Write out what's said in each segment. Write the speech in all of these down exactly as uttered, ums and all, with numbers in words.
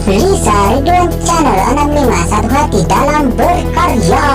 Lisa Ridwan Channel enam lima, satu hati dalam berkarya.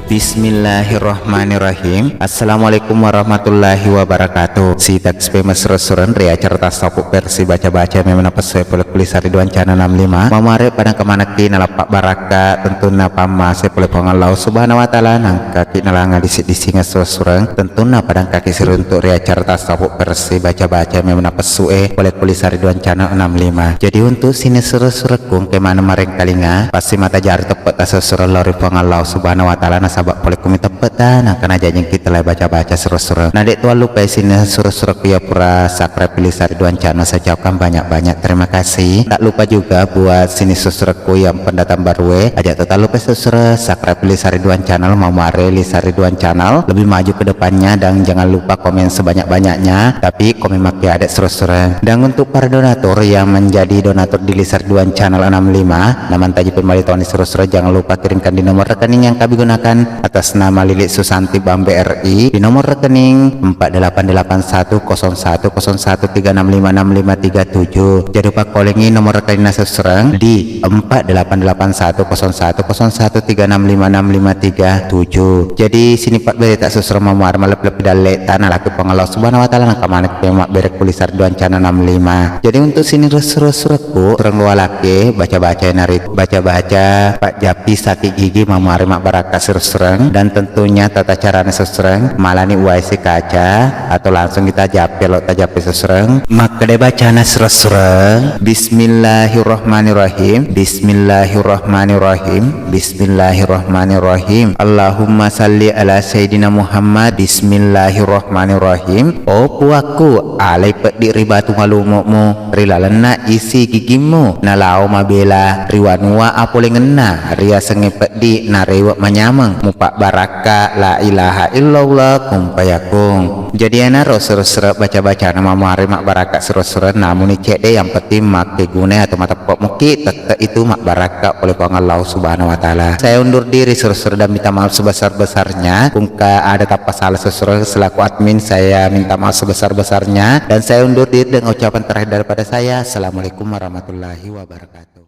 Bismillahirrahmanirrahim. Assalamualaikum warahmatullahi wabarakatuh. Sitakspe messureng-sureng ri acara Tasawuf versi baca-baca memang napessu e pole ku Lisa Ridwan Channel enam lima. Mamare pada kemanaki nalappa barakka, tentunna pammase pole Puang Allah Subhanahu wa Ta'ala, nangkaki nalanga disi-disingeng sureng-sureng, tentunna padangkaki siruntuk ri acara Tasawuf versi baca-baca memang napessu e pole ku Lisa Ridwan Channel enam lima. Jadi untuk sining sureng-surengku engka maneng marengkalinga, pasti mata jari teppe ta sureng-sureng lao ri Puang Allah Subhanahu wa Ta'ala, nasaba pole kumi teppe ta, nangka najajengki tellai baca-baca sureng-sureng. Na de' tuallupai sining sureng-surengku iya pura subscribe Lisa Ridwan Channel, saya ucapkan banyak-banyak terima kasih. Tak lupa juga buat sining sureng-surengku yang pendatang baru e, aja' to tallupai subscribe Lisa Ridwan Channel, mamare Lisa Ridwan Channel lebih maju ke depannya, dan jangan lupa komen sebanyak-banyaknya, tapi komen makke ada sureng-sureng. Dan untuk para donatur yang menjadi donatur di Lisa Ridwan Channel enam lima, namantaji pemali toni sureng-sureng, jangan lupa kirimkan di nomor rekening yang kami gunakan atas nama Lilik Susanti Bambe R I di nomor rekening empat delapan delapan satu kosong satu kosong satu tiga enam lima enam lima tiga tujuh. Jadi pakkolengi nomor rekeningna sureng-sureng di empat delapan delapan satu kosong satu kosong satu tiga enam lima enam lima tiga tujuh. Jadi sining pabbere ta sureng-sureng mamare malebbi-lebbi dalle ta nalaki Puang Allah Subhanahu wa Ta'ala, nangka maneng mabbere ku Lisa Ridwan Channel enam lima. Jadi untuk sining sureng-surengku, sureng dua laki, baca-baca nari, baca-baca Pak Japi sakit gigi, mamare mabbarakka sureng-sureng, dan tentunya tata carana sureng-sureng, malani uwai sikaca, atau langsung kita japi, lo tajapi sureng-sureng. Makkeda bacana sureng-sureng, Bismillahirrahmanirrahim, Bismillahirrahmanirrahim, Bismillahirrahmanirrahim. Allahumma salli ala Sayyidina Muhammad. Bismillahirrahmanirrahim. Oh Puakku, alai peddi ri batu malumo'mu, ri lalenna isi gigimmu, nalao mabela ri wanua apolengenna, riasengnge peddi narewe manyameng, mupabbarakka la ilaha illallah kun fayakun. Jadi enaro sureng-sureng baca-bacana mamare mabbarakka sureng-sureng, namuni cedde, yang penting makkegunai atau mateppe' muki, tette itu mabbarakka oleh Puang Allah Subhanahu wa Ta'ala. Saya undur diri sureng-sureng dan minta maaf sebesar-besarnya. Kungka ada tappa salah sureng-sureng, selaku admin saya minta maaf sebesar-besarnya, dan saya undur diri dengan ucapan terakhir daripada saya, Assalamualaikum warahmatullahi wabarakatuh.